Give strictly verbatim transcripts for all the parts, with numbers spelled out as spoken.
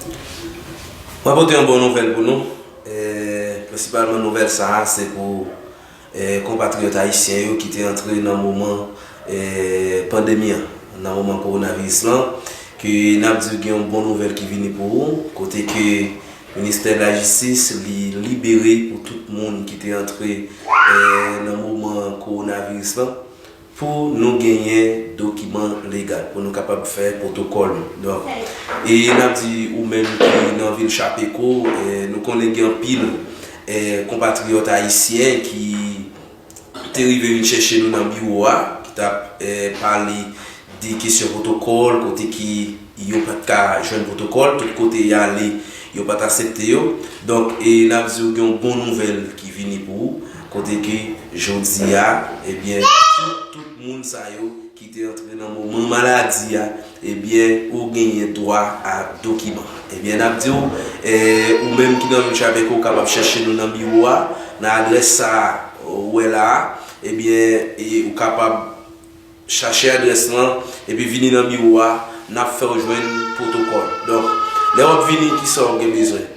Mwen pote yon bon nouvèl pou nou. E, prensipalman, nouvèl sa a, se pou e, konpatriyòt ayisyen yo ki te antre nan moman e, pandemi an, nan moman kowonaviris lan, ke n ap di w gen yon bon nouvèl ki vini pou ou, kote ke ministè lajistis li libere pou tout moun ki te antre e, nan moman kowonaviris lan, pou nou genyen dokiman legal, pou nou kapab fè pwotokòl nou. Donk, e n ap di ou menm ki nan vil Chapeko, e, nou konnen gen anpil e, konpatriyòt ayisyen ki te rive vin chèche nou nan biwo a, ki t ap e, pale de kesyon pwotokòl, kote ki yo pa t ka jwenn pwotokòl, tout kote y ale, yo pa t aksepte yo. Donk, e n ap di w gen yon bon nouvèl ki vini pou ou, kote ke jodi a, ebyen, tout, tout moun sa yo ki te antre nan moman maladi a, ebyen, ou genyen dwa a dokiman. Ebyen, n ap di w, e, ou menm ki nan vil Chapeko, ou kapab chèche nou nan biwo a, nan adrès sa a, ou wè la a, ebyen, e, ou kapab chache adrès lan, epi vini nan biwo a, n ap fè w jwenn pwotokòl. Donk, lè w ap vini, kisa w gen bezwen?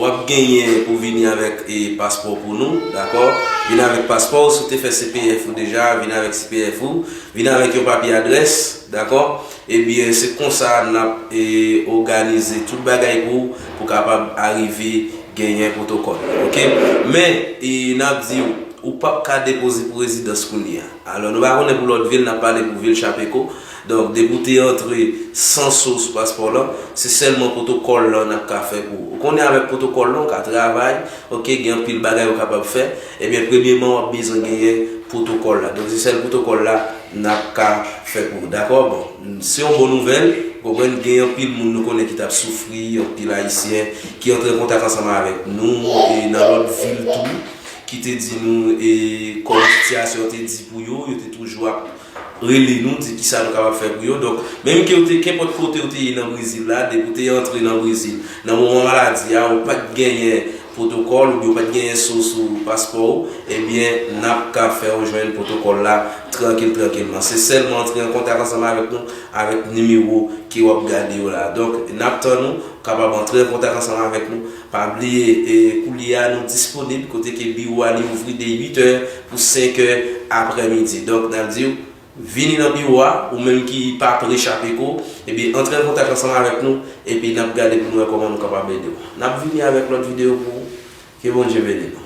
W ap genyen pou vini avèk e, paspò pou nou, dakò? Vin avèk paspò w, si w te fè C P F ou deja, vin avèk C P F ou, vin avèk yon papye adrès, dakò? Ebyen, se konsa n ap e, òganize tout bagay pou w, pou w kapab arive genyen pwotokòl, oke? Men, e, n ap di w, ou p ap ka depoze pou rezidans kounye a. Alò, nou pa konnen pou lòt vil, n ap pale pou vil Chapeko. Donk, depi w te antre san so sou paspò lan, se sèlman pwotokòl lan n ap ka fè pou ou. Ou konnen avèk pwotokòl lan, ou ka travay, oke, gen anpil bagay ou kapab fè. Ebyen, premyèman, w ap bezwen genyen pwotokòl la. Donk, se sèl pwotokòl la n ap ka fè pou ou. Dakò? Bon, se yon bon nouvèl. Ou konprann, gen anpil moun nou konnen ki t ap soufri, anpil Ayisyen ki antre an kontak ansanm avèk nou, e nan lòt vil tou, ki te di nou, e kòm sitiyasyon te di pou yo, yo te toujou ap rele nou, di kisa nou kapab fè pou yo. Donk, menm ke w te, kenpòt kote w te ye nan Brezil la, depi w te antre nan Brezil, nan moman maladi a, ou pa t genyen pwotokòl, oubyen ou pa t genyen so sou paspò w, ebyen, n ap ka fè w jwenn pwotokòl la trankil, trankilman. Se sèlman antre an kontak ansanm avèk nou, avèk nimewo ke w ap gade yo la. Donk, n ap tann ou, kapab antre an kontak ansanm avèk nou. Pa bliye, e, koulye a nou disponib kote ke biwo a li ouvri de uit è pou senk è aprèmidi. Donk, n ap di w, vini nan biwo a, ou menm ki pa pre Chapeko, epi antre an kontak ansanm avèk nou, epi n ap gade pou nou wè kòman nou kapab ede w. N ap vini avèk lòt videyo pou ou. Ke Bondye beni nou.